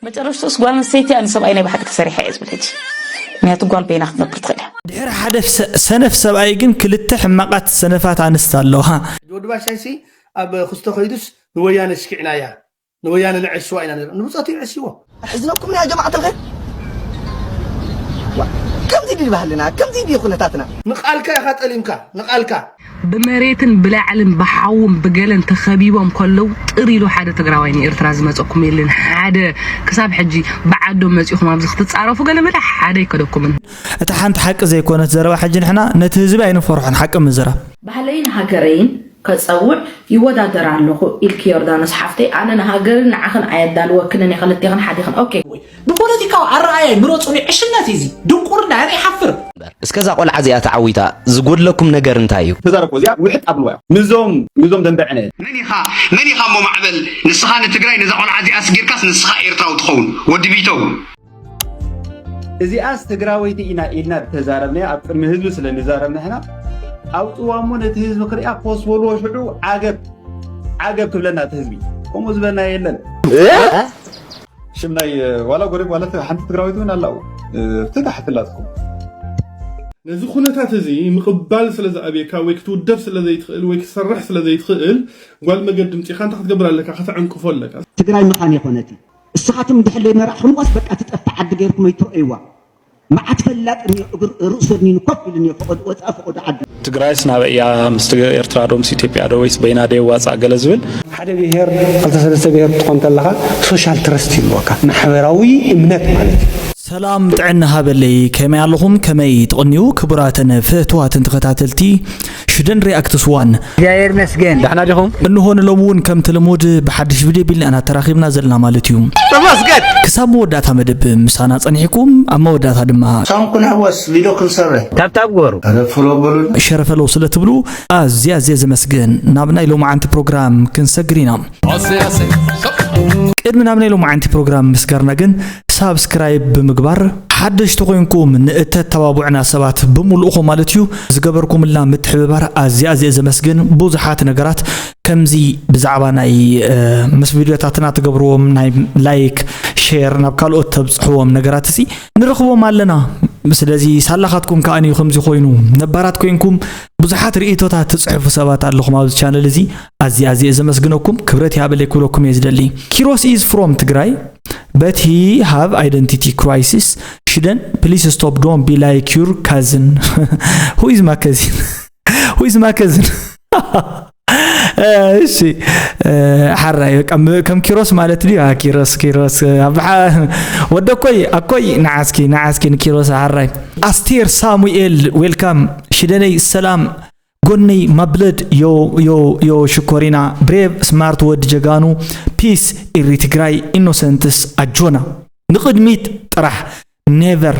መጨረሽትኡስ ጓል ኣንስተይቲ ኣነ ሰብኣይ ናይ ብሓቂ ተሰሪሐ እየ ዝብል ሕጂ። ምክንያቱ ጓል በይና ክትነብር ትኽእል እያ። ድሕሪ ሓደ ሰ- ሰነፍ ሰብኣይ ግን ክልተ ሕማቓት ሰነፋት ኣንስቲ ኣለዋ። ወዲ ባሻይሲ ኣብ ክስቶ ከይዱስ ንወያነ ሽኪዕናያ፣ ንወያነ ንዐሽዋ ኢና ነር ንብፀቱ ይዐሽዎ። ሕዝነኩም ያ ጀማዓት ልኸ ከምዚ ድል ባህልና ከምዚ ድዩ ኩነታትና። ንቃልካ ኢኻ ጠሊምካ ንቃልካ። ብመሬትን ብላዕልን ብሓውን ብገለን ተኸቢቦም ከለዉ ጥር ኢሉ ሓደ ትግራዋይ ንኤርትራ ዝመፀኩም የለን። ሓደ ክሳብ ሕጂ ብዓዶም መፂኹም ኣብዚ ክትፃረፉ ገለ መለ ሓደ ኣይከደኩምን። እታ ሓንቲ ሓቂ ዘይኮነት ዘረባ ሕጂ ንሕና ነቲ ህዝቢ ኣይንፈርሖን ሓቂ ምዝራብ። ባህለይን ሃገረይን ከጸውዕ ይወዳደር ኣለኹ ኢልኪ ዮርዳኖስ ሓፍተይ ኣነ ንሃገርን ንዓኽን ኣየዳልወክንን እየ ክልቴኽን ሓዲኽን ኦኬ። ብፖለቲካዊ ኣረኣእያይ ምረጹኒ ዕሽነት እዩ እዚ ድንቁርና ኣነ ይሓፍር። እስከ እዛ ቆልዓ እዚኣ ተዓዊታ ዝጎድለኩም ነገር እንታይ እዩ? ተዛረቦ እዚኣ ውሕጥ ኣብልዋ እዮም ምዞም ምዞም ደንበ ዕነ። መን ኢኻ መን ኢኻ እሞ ማዕበል ንስኻ ንትግራይ ነዛ ቆልዓ እዚኣ ኣስጊርካስ ንስኻ ኤርትራዊ ትኸውን ወዲ ቢተው። እዚኣስ ትግራወይቲ ኢና ኢልና ዝተዛረብናያ ኣብ ቅድሚ ህዝቢ ስለ ንዛረብ ንሕና ኣውፅዋ እሞ ነቲ ህዝቢ ክሪኣ ፖስት በልዎ ሽዑ ዓገብ ዓገብ ክብለና እቲ ህዝቢ ከምኡ ዝበልና የለን። ሽም ናይ ዋላ ጎሪብ ዋላ ሓንቲ ትግራወይቲ እውን ኣላው ፍትጋሕ ፍላትኩም ነዚ ኩነታት እዚ ምቕባል ስለ ዝኣብየካ ወይ ክትውደብ ስለ ዘይትኽእል ወይ ክትሰርሕ ስለ ዘይትኽእል ጓል መገዲ ምፂኻ እንታይ ክትገብር ኣለካ ከተዕንቅፎ ኣለካ። ትግራይ ምኻን የኾነቲ እስኻትም ድሕር ዘይመራሕኹምዋስ በቃ ትጠፍእ ዓዲ ገይርኩም ኣይትረእይዋ። መዓት ፈላጥ እኒኦ እግር ርእሱ እኒኑ ኮፍ ኢሉ እኒኦ ፈቐዱ ወፃኢ ፈቐዱ ዓዲ። ትግራይስ ናበይ እያ? ምስ ኤርትራ ዶ ምስ ኢትዮጵያ ዶ ወይስ በይና ዶ የዋፅኣ ገለ ዝብል ሓደ ብሄር ክልተ ሰለስተ ብሄር ክትኾን ተለኻ ሶሻል ትረስት ይብልወካ ማሕበራዊ እምነት ማለት እዩ። ሰላም ጥዕና ሃበለይ ከመይ ኣለኹም ከመይ ትቕንዩ ክቡራትን ፍትዋትን ተኸታተልቲ ሽደን ሪኣክትስ ዋን እግዚኣብሔር ይመስገን ዳሕና ዲኹም? እንሆ ንሎሚ እውን ከምቲ ልሙድ ብሓድሽ ቪድዮ ቢልና ኢና ተራኺብና ዘለና ማለት እዩ። ተመስገን! ክሳብ መወዳእታ መደብ ምሳና ጸኒሕኩም ኣብ መወዳእታ ድማ ሳንኩን ሕወስ ቪድዮ ክንሰርሕ ታብታብ ግበሩ። ኧረ ፍሎ በሉና። ሸረፈለው ስለ ትብሉ ኣዝየ ኣዝየ ዘመስግን። ናብ ናይ ሎማዓንቲ ፕሮግራም ክንሰግር ኢና። ቅድሚ ናብ ናይ ሎማዓንቲ ፕሮግራም ምስጋርና ግን ሳብስክራይብ ብምግባር ሓደሽቲ ኮይንኩም ንእተተባብዑና ሰባት ብምሉእኹም ማለት እዩ ዝገበርኩምልና ምትሕብባር ኣዝየ ኣዝየ ዘመስግን። ብዙሓት ነገራት ከምዚ ብዛዕባ ናይ ምስ ቪድዮታትና ትገብርዎም ናይ ላይክ ሼር ናብ ካልኦት ተብፅሕዎም ነገራት እዚ ንረኽቦም ኣለና። ስለዚ ሳላኻትኩም ከኣ እዩ ከምዚ ኮይኑ ነባራት ኮይንኩም ብዙሓት ርእይቶታት ትፅሕፉ ሰባት ኣለኹም ኣብዚ ቻነል እዚ ኣዝየ ኣዝየ ዘመስግነኩም ክብረት ይሃበለይ ክብለኩም እየ ዝደሊ። Kiros is from ትግራይ but he have identity crisis ሽደን please stop don't be like your cousin who is my cousin who is my cousin እሺ ሓራይ በቃ ከም ኪሮስ ማለት ድዩ ኪሮስ ኪሮስ ወደ ኮይ ኣኮይ ንዓስኪ ንዓስኪ ንኪሮስ ሓራይ ኣስቴር ሳሙኤል ዌልካም ሽደነይ ሰላም ጎነይ ማብለድ ዮ ዮ ዮ ሽኮሪና ብሬቭ ስማርት ወዲ ጀጋኑ ፒስ ኢሪ ትግራይ ኢኖሰንትስ ኣጆና ንቕድሚት ጥራሕ ኔቨር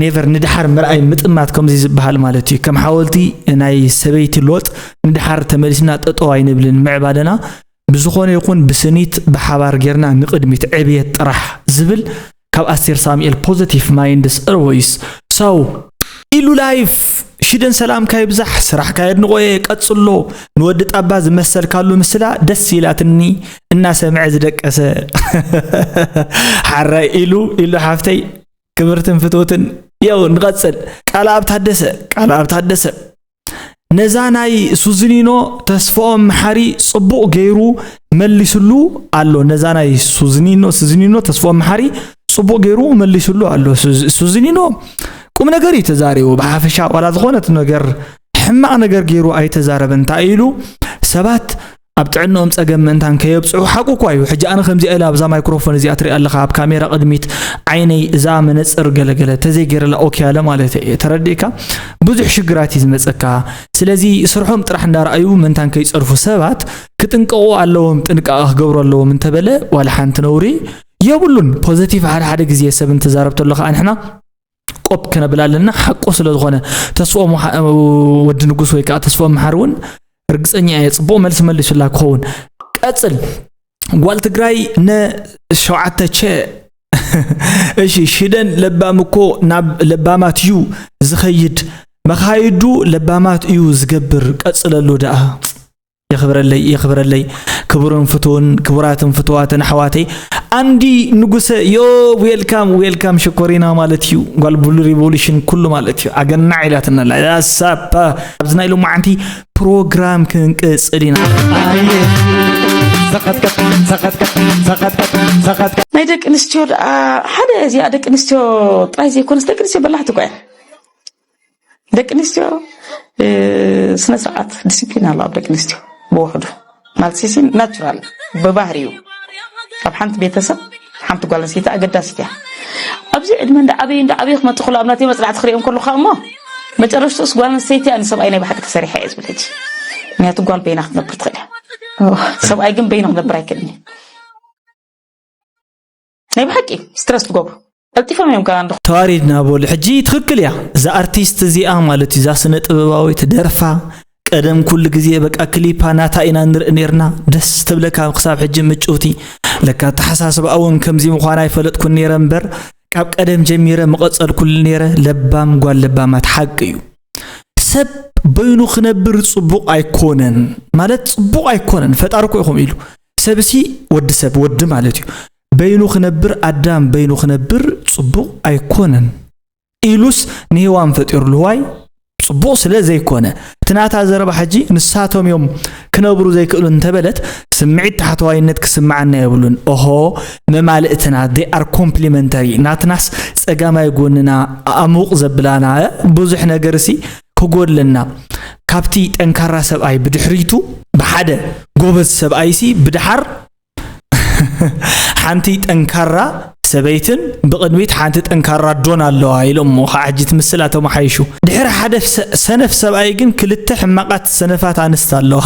ኔቨር ንድሓር ምርኣይ ምጥማት ከምዚ ዝበሃል ማለት እዩ ከም ሓወልቲ ናይ ሰበይቲ ሎጥ ንድሓር ተመሊስና ጠጠው ኣይንብልን ምዕባለና ብዝኾነ ይኹን ብስኒት ብሓባር ጌርና ንቕድሚት ዕብየት ጥራሕ ዝብል ካብ ኣስቴር ሳሙኤል positive minds always so ኢሉ ላይፍ ሽደን ሰላምካ ይብዛሕ ስራሕካ የድንቆየ ቀጽሎ ንወዲ ጣባ ዝመሰልካሉ ምስላ ደስ ኢላትኒ እናሰምዐ ዝደቀሰ ሓራይ ኢሉ ኢሉ ሓፍተይ ክብርትን ፍትውትን የው ንቐጽል ቃል ኣብ ታደሰ ቃል ኣብ ታደሰ ነዛ ናይ ሱዝኒኖ ተስፍኦም መሓሪ ጽቡቕ ገይሩ መሊስሉ ኣሎ ነዛ ናይ ሱዝኒኖ ሱዝኒኖ ተስፍኦም መሓሪ ጽቡቕ ገይሩ መሊስሉ ኣሎ ሱዝኒኖ ቁም ነገር እዩ ተዛሪቡ ብሓፈሻ ዋላ ዝኾነት ነገር ሕማቕ ነገር ገይሩ ኣይተዛረበን እንታይ ኢሉ ሰባት ኣብ ጥዕንኦም ጸገም ምእንታን ከየብጽሑ ሓቁ እኳ እዩ ሕጂ ኣነ ከምዚኣ ኢለ ኣብዛ ማይክሮፎን እዚኣ ትሪኣ ኣለኻ ኣብ ካሜራ ቅድሚት ዓይነይ እዛ መነጽር ገለገለ ተዘይገይረላ ኦኬ ኣለ ማለት እየ ተረዲእካ ብዙሕ ሽግራት እዩ ዝመጸካ ስለዚ ስርሖም ጥራሕ እንዳረኣዩ ምእንታን ከይጸርፉ ሰባት ክጥንቀቑ ኣለዎም ጥንቃቐ ክገብሩ ኣለዎም እንተበለ ዋላ ሓንቲ ነውሪ የብሉን ፖዘቲቭ ሓደ ሓደ ግዜ ሰብ እንተዛረብ ተሎ ከዓ ንሕና ቆብ ክነብል ኣለና ሓቁ ስለ ዝኾነ ተስፎም ወዲ ንጉስ ወይ ከዓ ተስፎም መሓር እውን ርግፀኛ እየ ፅቡቕ መልሲ መሊሱላ ክኸውን ቀፅል ጓል ትግራይ ነ ሸውዓተ ቸ እሺ ሽደን ለባም እኮ ናብ ለባማት እዩ ዝኸይድ መኻይዱ ለባማት እዩ ዝገብር ቀፅለሉ ደኣ የኽብረለይ የኽብረለይ ክቡርን ፍቱውን ክቡራትን ፍቱዋትን ኣሕዋተይ ኣንዲ ንጉሰ ዮ ዌልካም ዌልካም ሽኮሪና ማለት እዩ። ጓል ብሉ ሪቮሉሽን ኩሉ ማለት እዩ። ኣገናዕ ኢላትና ኣላ ኣሳፓ ኣብዚ ናይ ሎማዓንቲ ፕሮግራም ክንቅጽል ኢና። ናይ ደቂ ኣንስትዮ ደኣ ሓደ እዚኣ ደቂ ኣንስትዮ ጥራይ ዘይኮነስ ደቂ ኣንስትዮ በላሕቲ እኮ እየን። ደቂ ኣንስትዮ ስነ ስርዓት ዲስፕሊን ኣሎ ኣብ ደቂ ኣንስትዮ ብውሕዱ ማለት ሲ ናቹራል ብባህሪኡ ኣብ ሓንቲ ቤተሰብ ሓንቲ ጓል ኣንስተይቲ ኣገዳሲት እያ። ኣብዚ ዕድመ እንዳ ዓበዩ እንዳ ዓበዩ ክመፅእ ከሎ ኣብ ናተይ መፅናዕቲ ክሪኦም ከለኹ እሞ መጨረሽትኡስ ጓል ኣንስተይቲ እያ ንሰብኣይ ናይ ብሓቂ ተሰሪሓ እየ ዝብል ሕጂ። ምክንያቱ ጓል በይና ክትነብር ትኽእል እያ። ሰብኣይ ግን በይኑ ክነብር ኣይክእልን እዩ። ናይ ብሓቂ ስትረስ ትገብሩ ቀልጢፎም እዮም ከኣ እንዶ ተዋሪድና በሉ ሕጂ ትኽክል እያ እዛ ኣርቲስት እዚኣ ማለት እዩ እዛ ስነ ጥበባዊት ደርፋ ቀደም ኩሉ ግዜ በቃ ክሊፓ ናታ ኢና ንርኢ ነርና ደስ ትብለካ ክሳብ ሕጂ ምጭውቲ ለካ ኣተሓሳስባኣ እውን ከምዚ ምዃና ኣይፈለጥኩን ነይረ እምበር ካብ ቀደም ጀሚረ ምቐጸልኩሉ ነይረ ለባም ጓል ለባማት ሓቂ እዩ ሰብ በይኑ ክነብር ጽቡቕ ኣይኮነን ማለት ጽቡቕ ኣይኮነን ፈጣሪ እኮ ኢኹም ኢሉ ሰብሲ ወዲ ሰብ ወዲ ማለት እዩ በይኑ ክነብር ኣዳም በይኑ ክነብር ጽቡቕ ኣይኮነን ኢሉስ ንሄዋን ፈጢሩሉ ዋይ ጽቡቕ ስለ ዘይኮነ እቲ ናታ ዘረባ ሕጂ ንሳቶም እዮም ክነብሩ ዘይክእሉ እንተበለት ስምዒት ታሕተዋይነት ክስምዓና የብሉን ኦሆ መማልእትና they are complementary ናትናስ ጸጋማይ ጎንና ኣእሙቕ ዘብላና ብዙሕ ነገር ሲ ክጎድለና ካብቲ ጠንካራ ሰብኣይ ብድሕሪቱ ብሓደ ጎበዝ ሰብኣይ ሲ ብድሓር ሓንቲ ጠንካራ ሰበይትን ብቕድሚት ሓንቲ ጠንካራ ኣዶን ኣለዋ ኢሎሞ ከዓ ሕጂ ትምስል ኣቶም ሓይሹ ድሕሪ ሓደ ሰነፍ ሰብኣይ ግን ክልተ ሕማቓት ሰነፋት ኣንስት ኣለዋ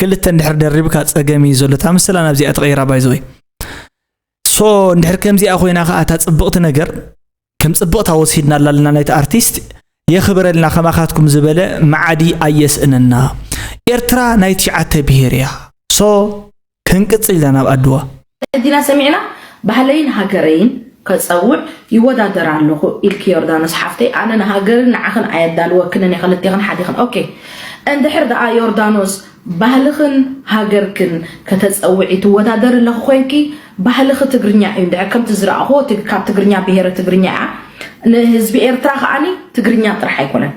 ክልተ እንድሕር ደሪብካ ፀገም እዩ ዘሎ እታ ምስላ ናብዚኣ ተቐይራ ባይዘወይ ሶ እንድሕር ከምዚኣ ኮይና ከዓ እታ ፅብቕቲ ነገር ከም ፅብቕታ ወሲድናላ ኣለና ናይቲ ኣርቲስት የኽብረልና ከማኻትኩም ዝበለ መዓዲ ኣየስእነና ኤርትራ ናይ ትሽዓተ ብሄር እያ ሶ ክንቅጽል ኢና ናብ ኣድዋ። ዲና ሰሚዕና ባህለይን ሃገረይን ከጸውዕ ይወዳደር ኣለኹ ኢልኪ ዮርዳኖስ ሓፍተይ ኣነ ንሃገርን ንዓኽን ኣየዳልወክንን እየ ክልቴኽን ሓዲኽን ኦኬ እንድሕር ደኣ ዮርዳኖስ ባህልኽን ሃገርክን ከተጸውዒ ትወዳደሪ ኣለኺ ኮይንኪ ባህልኺ ትግርኛ እዩ እንድሕር ከምቲ ዝረኣኽዎ ካብ ትግርኛ ብሄረ ትግርኛ እያ ንህዝቢ ኤርትራ ከኣኒ ትግርኛ ጥራሕ ኣይኮነን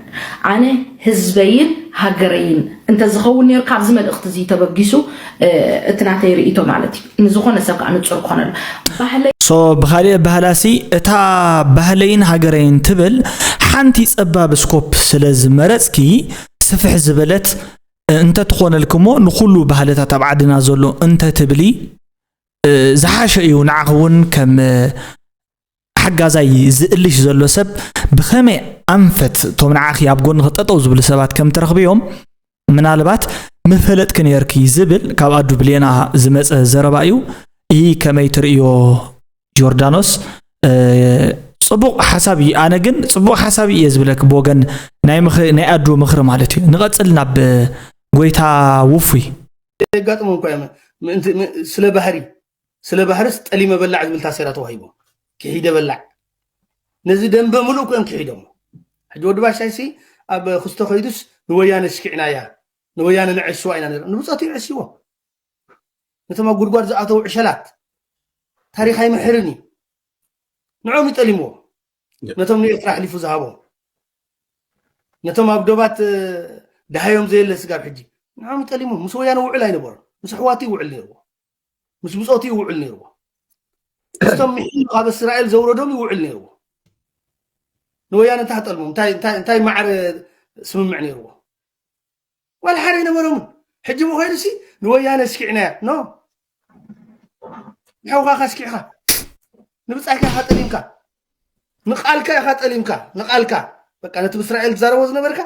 ኣነ ህዝበይን ሃገረይን እንተዝኸውን ነይሩ ካብዚ መልእኽቲ እዚ ተበጊሱ እቲ ናተይ ርእይቶ ማለት እዩ ንዝኾነ ሰብ ከዓ ንፁር ክኾነሉ ባህለይ so ብኻሊእ ኣበሃላሲ እታ ባህለይን ሃገረይን ትብል ሓንቲ ፀባብ ስኮፕ ስለ ዝመረፅኪ ስፍሕ ዝበለት እንተትኾነልክሞ ንኩሉ ባህልታት ኣብ ዓድና ዘሎ እንተትብሊ ዝሓሸ እዩ ንዓኺ እውን ከም ሓጋዛይ ዝእልሽ ዘሎ ሰብ ብኸመይ ኣንፈት እቶም ንዓኺ ኣብ ጎንኺ ጠጠው ዝብሉ ሰባት ከም ትረኽብዮም ምናልባት ምፈለጥኪ ነይርኪ ዝብል ካብ ኣዱ ብሌና ዝመፀ ዘረባ እዩ። ይህ ከመይ ትርእዮ ዮርዳኖስ? ፅቡቕ ሓሳብ እዩ። ኣነ ግን ፅቡቕ ሓሳብ እየ ዝብለኪ ብወገን ናይ ኣዱ ምኽሪ ማለት እዩ። ንቐፅል ናብ ጎይታ ውፉይ። የጋጥሞም እኳ እዮም ምእንቲ- ም- ስለ ባህሪ ስለ ባህርስ ጠሊመ በላዕ ዝብል ታሴራ ተዋሂቦም ክሒደ በላዕ ነዚ ደንበ ምሉእ እኮ እዮም ክሒዶሞ ሕጂ ወዲ ባሻይሲ ኣብ ክስቶ ከይዱስ ንወያነ ስኪዕናያ ንወያነ ንዐስዋ ኢና ነር ንብፀቱ ይዐስዎ ነቶም ኣብ ጉድጓድ ዝኣተው ዕሸላት ታሪኽ ኣይምሕርን እዩ ንዖም ይጠሊምዎ ነቶም ንኤርትራ ኣሕሊፉ ዝሃቦም ነቶም ኣብ ዶባት ደሃዮም ዘየለ ስጋብ ሕጂ ንዖም ይጠሊምዎም ምስ ወያነ ውዕል ኣይነበሮም ምስ ኣሕዋቱ ይውዕል ነይርዎ ምስ ብፆቱ ይውዕል ነይርዎ ምስቶም ምሒሉ ካብ እስራኤል ዘውረዶም ይውዕል ነይርዎ ንወያነ እንታይ ጠልሞም እንታይ ማዕረ ስምምዕ ነይርዎ ዋላ ሓደ ኣይነበሮምን ሕጂ ምኮይኑ ሲ ንወያነ ስኪዕናያ ኖ ንሕውኻ ካስኪዕኻ ንብጻይካ ኢኻ ጠሊምካ ንቓልካ ኢኻ ጠሊምካ ንቓልካ በቃ ነቲ ብእስራኤል ትዛረቦ ዝነበርካ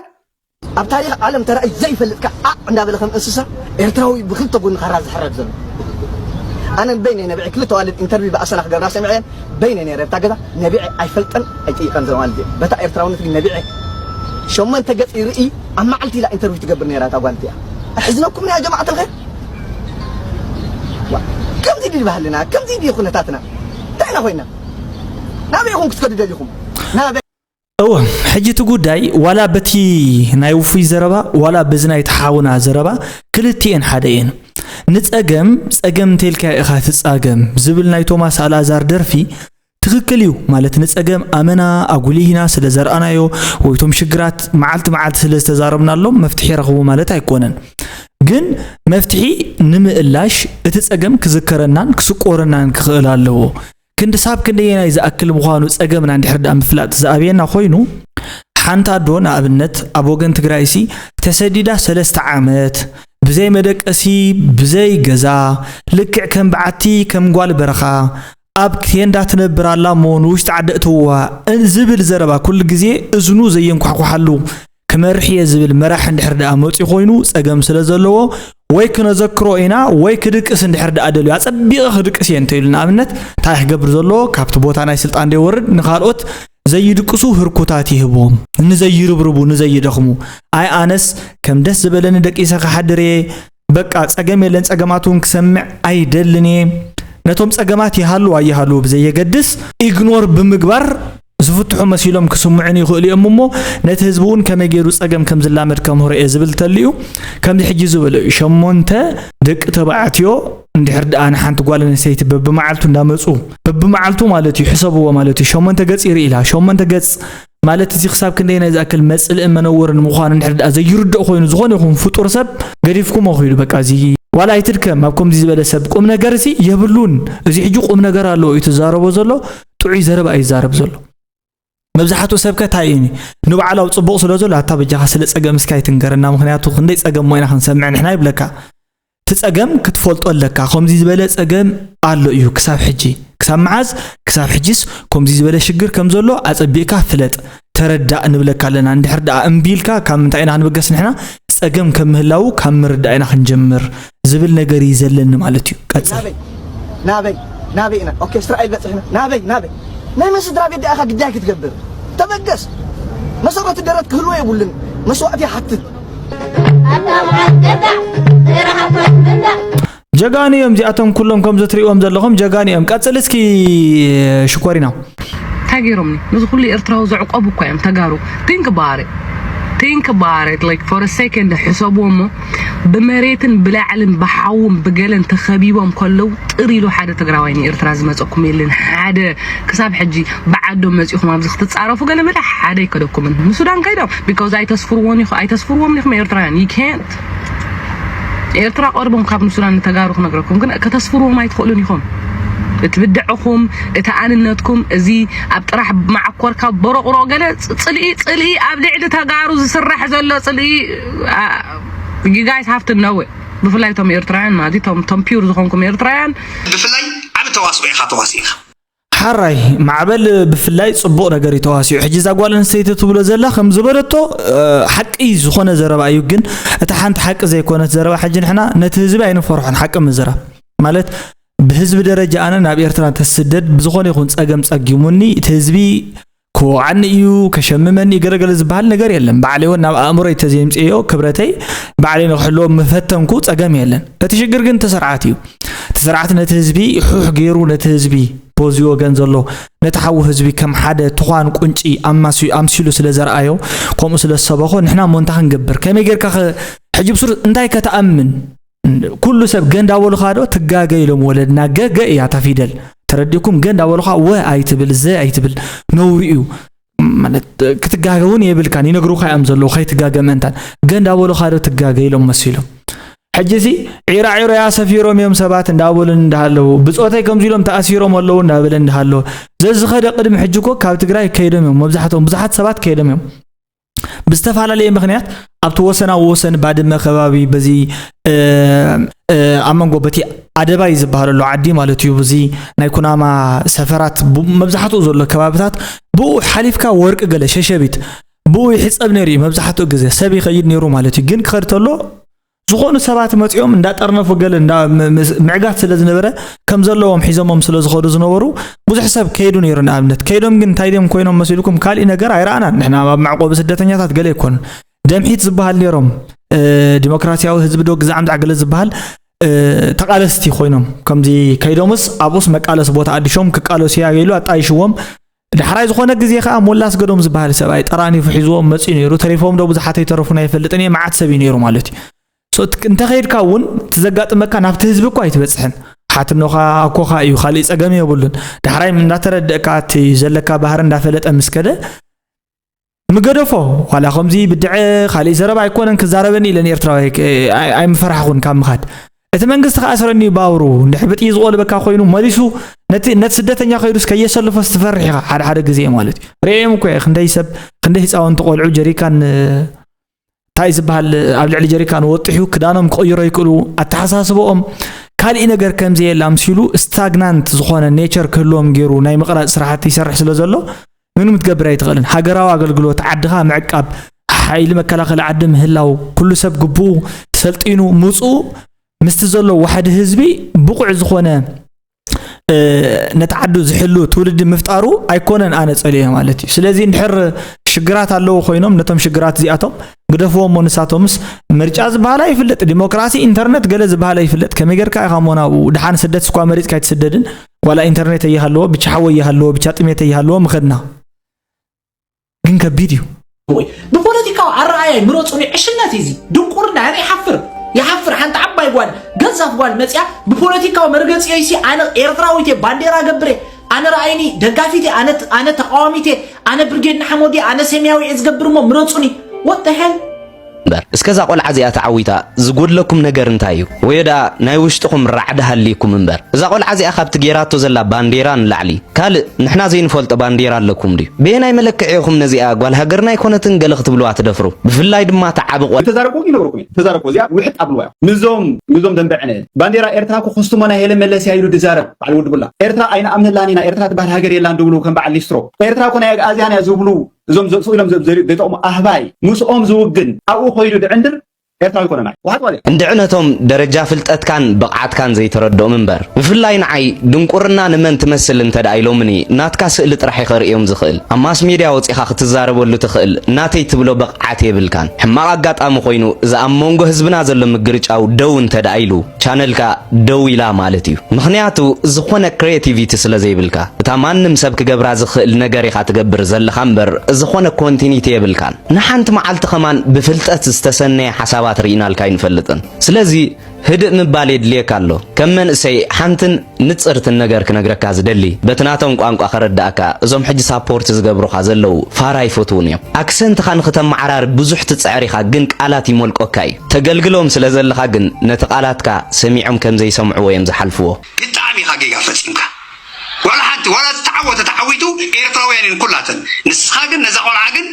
ኣብ ታሪኽ ዓለም ተራእዩ ዘይፈልጥ ከኣ ዓዕ እንዳበለ ከም እንስሳ ኤርትራዊ ብክልተ ጎኒ ካራ ዝሕረድ ዘሎ ኣነ በይነይ ነብዐ ክልተ ዋልድ ኢንተርቪው ብኣሰና ክገብራ ሰሚዐን በይነይ ነይረ ኣብታ ገዛ ነብዐ ኣይፈልጠን ኣይጥይቀን ዘዋልድ በታ ኤርትራውነት ግን ነብዐ ሸሞንተ ገጽ ይርኢ ኣብ መዓልቲ ኢላ ኢንተርቪው ትገብር ነይራ እታ ጓል እቲኣ ኣሕዝነኩም ያ ጀማዓት الخير ከምዚ ድዩ ባህልና ከምዚ ድዩ ኩነታትና እንታይ ኢና ኮይና ናበይ ኢኹም ክትከዱ ደሊኹም ናበይ እወ ሕጂ እቲ ጉዳይ ዋላ በቲ ናይ ውፉይ ዘረባ ዋላ በዚ ናይ ተሓውና ዘረባ ክልቲኤን ሓደ እየን ንጸገም ጸገም እንተልካ ኢኻ ትጻገም ዝብል ናይ ቶማስ ኣልኣዛር ደርፊ ትኽክል እዩ። ማለት ንጸገም ኣመና ኣጉሊህና ስለ ዘርኣናዮ ወይ እቶም ሽግራት መዓልቲ መዓልቲ ስለ ዝተዛረብናሎም መፍትሒ ይረኽቡ ማለት ኣይኮነን። ግን መፍትሒ ንምእላሽ እቲ ጸገም ክዝከረናን ክስቆረናን ክኽእል ኣለዎ። ክንዲ ሳብ ክንደየናይ ዝኣክል ምዃኑ ጸገምና እንድሕር ደኣ ምፍላጥ ዝኣብየና ኮይኑ፣ ሓንቲ ኣዶ ንኣብነት ኣብ ወገን ትግራይሲ ተሰዲዳ ሰለስተ ዓመት ብዘይ መደቀሲ ብዘይ ገዛ ልክዕ ከም በዓቲ ከም ጓል በረኻ ኣብ ቴንዳ ትነብር ኣላ እሞ ንውሽጢ ዓዲ እትውዋ ዝብል ዘረባ ኩሉ ግዜ እዝኑ ዘየንኳሕኩሓሉ ክመርሕ እየ ዝብል መራሕ እንድሕር ደኣ መፂኡ ኮይኑ ጸገም ስለ ዘለዎ ወይ ክነዘክሮ ኢና ወይ ክድቅስ እንድሕር ደኣ ደልዩ ኣጸቢቐ ክድቅስ እየ እንተኢሉ ንኣብነት እንታይ ክገብር ዘለዎ ካብቲ ቦታ ናይ ስልጣን ደይወርድ ንኻልኦት ዘይድቅሱ ህርኩታት ይህቦም ንዘይርብርቡ ንዘይደኽሙ ኣይ ኣነስ ከም ደስ ዝበለኒ ደቂሰ ክሓድር እየ በቃ ጸገም የለን ጸገማት እውን ክሰምዕ ኣይደልን እየ ነቶም ጸገማት ይሃሉ ኣይሃሉ ብዘየገድስ ኢግኖር ብምግባር ዝፍትሑ መሲሎም ክስምዑን ይኽእሉ እዮም እሞ ነቲ ህዝቢ እውን ከመይ ገይሩ ጸገም ከም ዝላመድ ከምህሮ እየ ዝብል ተልዩ ከምዚ ሕጂ ዝበሎ እዩ ሸሞንተ ደቂ ተባዕትዮ እንድሕር ደኣ ንሓንቲ ጓል ኣንስተይቲ በብመዓልቱ እንዳመፁ በብመዓልቱ ማለት እዩ ሕሰብዎ ማለት እዩ ሸሞንተ ገፅ ይርኢ ኢላ ሸሞንተ ገፅ ማለት እዚ ክሳብ ክንደይ ናይ ዝኣክል መፅልእን መነወርን ምዃኑ እንድሕር ደኣ ዘይርድእ ኮይኑ ዝኾነ ይኹን ፍጡር ሰብ ገዲፍኩሞ ኪዱ በቃ እዚ ዋላ ኣይትድከም ኣብ ከምዚ ዝበለ ሰብ ቁም ነገር ሲ የብሉን እዚ ሕጂ ቁም ነገር ኣለዎ እዩ ትዛረቦ ዘሎ ጥዑይ ዘረባ እዩ ዝዛረብ ዘሎ መብዛሕትኡ ሰብ ከ እንታይ እዩ ንባዕሉ ኣብ ፅቡቕ ስለ ዘሎ ኣታ በጃኻ ስለ ፀገም እስካ ኣይትንገረና ምክንያቱ ክንደይ ፀገም ሞ ኢና ክንሰምዕ ንሕና ይብለካ እቲ ጸገም ክትፈልጦ ኣለካ። ከምዚ ዝበለ ጸገም ኣሎ እዩ ክሳብ ሕጂ። ክሳብ መዓዝ? ክሳብ ሕጂስ ከምዚ ዝበለ ሽግር ከም ዘሎ ኣጸቢቕካ ፍለጥ፣ ተረዳእ ንብለካ ኣለና። እንድሕር ደኣ እምቢ ኢልካ ካብ ምንታይ ኢና ክንብገስ ንሕና? ጸገም ከም ምህላዉ ካብ ምርዳእ ኢና ክንጀምር ዝብል ነገር እዩ ዘለኒ ማለት እዩ። ቀጽል። ናበይ ናበይ ናበይ ኢና ኦኬ እስራኤል በጽሕና ናበይ ናበይ ናይ መን ስድራ ቤት ደኣኻ ግዳይ ክትገብር ተበገስ መሰረቱ ደረት ክህልዎ የብሉን መስዋእቲ ይሓትት ጀጋኑ እዮም እዚኣቶም ኩሎም ከምዚ ትሪእዎም ዘለኹም ጀጋኑ እዮም ቀፅል እስኪ ሽኮሪና እንታይ ገይሮምኒ ነዚ ኩሉ ኤርትራዊ ዘዕቆቡ እኳ እዮም ተጋሩ think about it think about it like for a second ሕሰብዎ እሞ ብመሬትን ብላዕልን ብሓውን ብገለን ተኸቢቦም ከለዉ ጥር ኢሉ ሓደ ትግራዋይ ንኤርትራ ዝመፀኩም የለን ሓደ ክሳብ ሕጂ ብዓዶም መፂኹም ኣብዚ ክትፃረፉ ገለ መለ ሓደ ኣይከደኩምን ንሱዳን ከይዶም because ኣይተስፍርዎን ኢኹ ኣይተስፍርዎም ኢኹም ኤርትራውያን you can't ኤርትራ ቀርቦም ካብ ንሱዳን ንተጋሩ ክነግረኩም ግን ከተስፍርዎም ኣይትኽእሉን ኢኹም እቲ ብድዕኹም እቲ ኣንነትኩም እዚ ኣብ ጥራሕ መዓኮርካ በሮቕሮ ገለ ጽልኢ ጽልኢ ኣብ ልዕሊ ተጋሩ ዝስራሕ ዘሎ ጽልኢ you guys have to know it ብፍላይ እቶም ኤርትራውያን ማለት እቶም ቶም ፒውር ዝኾንኩም ኤርትራውያን ብፍላይ ዓቢ ተዋስኦ ኢኻ ተዋሲእኻ ሓራይ ማዕበል ብፍላይ ጽቡቕ ነገር እዩ ተዋሲኡ። ሕጂ እዛ ጓል ኣንስተይቲ ትብሎ ዘላ ከም ዝበለቶ ሓቂ ዝኾነ ዘረባ እዩ፣ ግን እታ ሓንቲ ሓቂ ዘይኮነት ዘረባ ሕጂ ንሕና ነቲ ህዝቢ ኣይንፈርሖን። ሓቂ ምዝራብ ማለት ብህዝቢ ደረጃ ኣነ ናብ ኤርትራ እንተስደድ ብዝኾነ ይኹን ጸገም ጸጊሙኒ እቲ ህዝቢ ክወቕዓኒ እዩ፣ ከሸምመኒ እዩ ገለገለ ዝበሃል ነገር የለን። ባዕለይ እውን ናብ ኣእምሮይ ተዘየምፅኤዮ ክብረተይ ባዕለይ ንክሕልዎ ምፈተንኩ ፀገም የለን። እቲ ሽግር ግን እቲ ስርዓት እዩ። እቲ ስርዓት ነቲ ህዝቢ ሑሕ ገይሩ ነቲ ህዝቢ በዚ ወገን ዘሎ ነቲ ሓዉ ህዝቢ ከም ሓደ ትዃን ቁንጪ ኣማስዩ ኣምሲሉ ስለ ዘርኣዮ ከምኡ ስለ ዝሰበኾ ንሕና እሞ እንታይ ክንገብር? ከመይ ጌርካ ኸ ሕጂ ብሱር እንታይ ከተኣምን? ኩሉ ሰብ ገ እንዳበሉኻ ዶ ትጋገ ኢሎም ወለድና ገ ገ እያ እታ ፊደል ተረዲእኩም ገ እንዳበሉኻ ወ ኣይትብል ዘ ኣይትብል ነውሪ እዩ ማለት ክትጋገ እውን የብልካን ይነግሩኻ እዮም ዘለዉ ከይትጋገ ምእንታን ገ እንዳበሉኻ ዶ ትጋገ ኢሎም መሲሎም ሕጂ ሲ ዒራ ዒሮ ያሰፊሮም እዮም ሰባት እንዳበሉን እንዳሃለዉ ብፆተይ ከምዚ ኢሎም ተኣሲሮም ኣለዉ እንዳበለ እንዳሃለወ ዘዝኸደ ቅድሚ ሕጂ እኮ ካብ ትግራይ ከይዶም እዮም መብዛሕትኦም ብዙሓት ሰባት ከይዶም እዮም ብዝተፈላለየ ምኽንያት ኣብቲ ወሰናዊ ወሰን ባድመ ከባቢ በዚ ኣብ መንጎ በቲ ኣደባይ ዝበሃለሉ ዓዲ ማለት እዩ እዚ ናይ ኩናማ ሰፈራት መብዛሕትኡ ዘሎ ከባብታት ብኡ ሓሊፍካ ወርቂ ገለ ሸሸቢት ብኡ ይሕፀብ ነይሩ እዩ መብዛሕትኡ ግዜ ሰብ ይኸይድ ነይሩ ማለት እዩ ግን ክኸድ ተሎ ዝኾኑ ሰባት መፂኦም እንዳጠርነፉ ገለ ምዕጋት ስለ ዝነበረ ከም ዘለዎም ሒዞሞም ስለ ዝኸዱ ዝነበሩ ብዙሕ ሰብ ከይዱ ነይሩ ንኣብነት ከይዶም ግን እንታይ ድዮም ኮይኖም መሲልኩም ካሊእ ነገር ኣይረኣናን ንሕና ኣብ መዕቆቢ ስደተኛታት ገለ ኣይኮኑን ደምሒት ዝበሃል ነይሮም ዲሞክራሲያዊ ህዝቢ ዶ ግዛዕ ምዛዕ ገለ ዝበሃል ተቃለስቲ ኮይኖም ከምዚ ከይዶምስ ኣብኡስ መቃለስ ቦታ ኣዲሾም ክቃለሱ ያገሉ ኣጣይሽዎም ዳሕራይ ዝኾነ ግዜ ከዓ ሞላ ኣስገዶም ዝበሃል ሰብኣይ ጠራኒፉ ሒዝዎም መፅኡ ነይሩ ተሪፎም ዶ ብዙሓት ኣይተረፉን ኣይፈልጥን እየ መዓት ሰብ እዩ ነይሩ ማለት እዩ So፣ እቲ እንተኸይድካ እውን እቲ ዘጋጥመካ ናብቲ ህዝቢ እኳ ኣይትበፅሕን። ሓትኖኻ ኣኮኻ እዩ፣ ካሊእ ፀገም የብሉን። ዳሕራይ እንዳተረደእካ እቲ ዘለካ ባህሪ እንዳፈለጠ ምስ ከደ ምገደፎ። ዋላ ከምዚ ብድዐ ካሊእ ዘረባ ኣይኮነን ክዛረበኒ ኢለን ኤርትራዊ ኣይ- ኣይ- ኣይምፈራሕኹን ካብ ምኻድ። እቲ መንግስቲ ከኣስረኒ ባውሩ እንድሕር ብጥይት ዝቆልበካ ኮይኑ መሊሱ ነቲ ነቲ ስደተኛ ከይዱስ ከየሰልፎስ ትፈርሕ ኢኻ ሓደ ሓደ ግዜ ማለት እዩ። ርእዮም እኮ እየ ክንደይ ሰብ ክንደይ ህፃውንቲ ቆልዑ ጀሪካን እንታይ ዝበሃል ኣብ ልዕሊ ጀሪካን ወጢሑ ክዳኖም ክቕይሮ ይክእሉ። ኣተሓሳስበኦም ካሊእ ነገር ከምዘየለ ኣምሲሉ ስታግናንት ዝኾነ ኔቸር ክህልዎም ገይሩ ናይ ምቕራፅ ስራሕቲ ይሰርሕ ስለ ዘሎ ምንም ክትገብር ኣይትኽእልን። ሃገራዊ ኣገልግሎት ዓድኻ ምዕቃብ፣ ሓይሊ መከላኸሊ ዓዲ ምህላው፣ ኩሉ ሰብ ግቡኡ ሰልጢኑ ምፅኡ ምስቲ ዘሎ ዋሕዲ ህዝቢ ብቑዕ ዝኾነ ነቲ ዓዱ ዝሕሉ ትውልዲ ምፍጣሩ ኣይኮነን ኣነ ጸልየ ማለት እዩ። ስለዚ እንድሕር ሽግራት ኣለዉ ኮይኖም ነቶም ሽግራት እዚኣቶም ግደፍዎም እሞ ንሳቶምስ ምርጫ ዝበሃል ኣይፍለጥ፣ ዲሞክራሲ ኢንተርነት ገለ ዝበሃል ኣይፍለጥ። ከመይ ጌርካ ኢኻ እሞ ናብኡ? ድሓን ስደት ስኳ መሪጽካ ኣይትስደድን። ዋላ ኢንተርኔት ኣይሃለዎ፣ ብቻ ሓወ ኣይሃለዎ፣ ብቻ ጥሜት ኣይሃለዎ ምኸድና። ግን ከቢድ እዩ። ብፖለቲካዊ ኣረኣእያይ ምረፁኒ ዕሽነት እዩ እዚ ድንቁርና። ኣነ ይሓፍር ይሓፍር። ሓንቲ ዓባይ ጓል ገዛፍ ጓል መፅያ ብፖለቲካዊ መርገፂ ሲ ኣነ ኤርትራዊት እየ፣ ባንዴራ ገብር እየ፣ ኣነ ረኣይኒ ደጋፊት እየ፣ ኣነ ተቃዋሚት እየ፣ ኣነ ብርጌድ ንሓመዱ እየ፣ ኣነ ሰማያዊ እየ ዝገብር እሞ ምረፁኒ። What the hell? እምበር እስከ እዛ ቆልዓ እዚኣ ተዓዊታ ዝጎድለኩም ነገር እንታይ እዩ? ወዮ ደኣ ናይ ውሽጥኹም ራዕዲ ሃልይኩም እምበር እዛ ቆልዓ እዚኣ ካብቲ ጌራቶ ዘላ ባንዴራ ንላዕሊ ካልእ ንሕና ዘይንፈልጦ ባንዴራ ኣለኩም ድዩ? በየናይ መለክዒ ኢኹም ነዚኣ ጓል ሃገርና ኣይኮነትን ገለ ክትብልዋ ትደፍሩ? ብፍላይ ድማ እታ ዓቢ ቆልዓ። ተዛረብኩ ይነግረኩም እየ። ተዛረብኩ እዚኣ ውሕጥ ኣብልዋ እዮም። ምዞም ምዞም ደንበ ዕነ ባንዴራ ኤርትራ እኮ ኮስቱሞና ሄለ መለስ እያ ኢሉ ድዛረብ በዓል ወዲ ቡላ። ኤርትራ ኣይንኣምነላን ኢና፣ ኤርትራ ትበሃል ሃገር የላን ድብሉ ከም በዓል ሊስትሮ። ኤርትራ እኮ ናይ ኣግኣዝያን እያ ዝብሉ እዞም ዘጥፍኡ ኢሎም ዘ- ዘ- ዘይጠቕሙ ኣህባይ ምስኦም ዝውግን ኣብኡ ኮይዱ ድዕንድር ኤርትራዊ ኣይኮነን። ኣይ ውሓጥ ዋልያ። እንድዕነቶም ደረጃ ፍልጠትካን ብቕዓትካን ዘይተረድኦም እምበር ብፍላይ ንዓይ ድንቁርና ንመን ትመስል እንተ ደኣ ኢሎምኒ ናትካ ስእሊ ጥራሕ እየ ከርእዮም ዝኽእል። ኣብ ማስ ሜድያ ወጺኻ ክትዛረበሉ ትኽእል ናተይ ትብሎ ብቕዓት የብልካን። ሕማቕ ኣጋጣሚ ኮይኑ እዚ ኣብ መንጎ ህዝብና ዘሎ ምግርጫው ደው እንተ ደኣ ኢሉ ቻነልካ ደው ኢላ ማለት እዩ። ምኽንያቱ ዝኾነ ክሬቲቪቲ ስለ ዘይብልካ እታ ማንም ሰብ ክገብራ ዝኽእል ነገር ኢኻ ትገብር ዘለኻ እምበር ዝኾነ ኮንቲኒቲ የብልካን። ንሓንቲ መዓልቲ ኸማን ብፍልጠት ዝተሰነየ ሓሳባት ርኢናልካ ኣይንፈልጥን። ስለዚ ህድእ ምባል የድልየካ ኣሎ። ከም መንእሰይ ሓንትን ንጽርትን ነገር ክነግረካ ዝደሊ፣ በቲ ናቶም ቋንቋ ከረድኣካ፣ እዞም ሕጂ ሳፖርት ዝገብሩኻ ዘለዉ ፋራ ኣይፈትዉን እዮም። ኣክሰንትኻ ንኽተመዓራሪ ብዙሕ ትጽዕር ኢኻ፣ ግን ቃላት ይሞልቆካ እዩ። ተገልግሎም ስለ ዘለኻ ግን ነቲ ቃላትካ ሰሚዖም ከም ዘይሰምዕዎ እዮም ዝሓልፍዎ። ብጣዕሚ ኢኻ ጌጋ ፈጺምካ። ዋላ ሓንቲ ዋላ ዝተዓወተ ተዓዊቱ ኤርትራውያን እየን ኩላተን። ንስኻ ግን ነዛ ቆልዓ ግን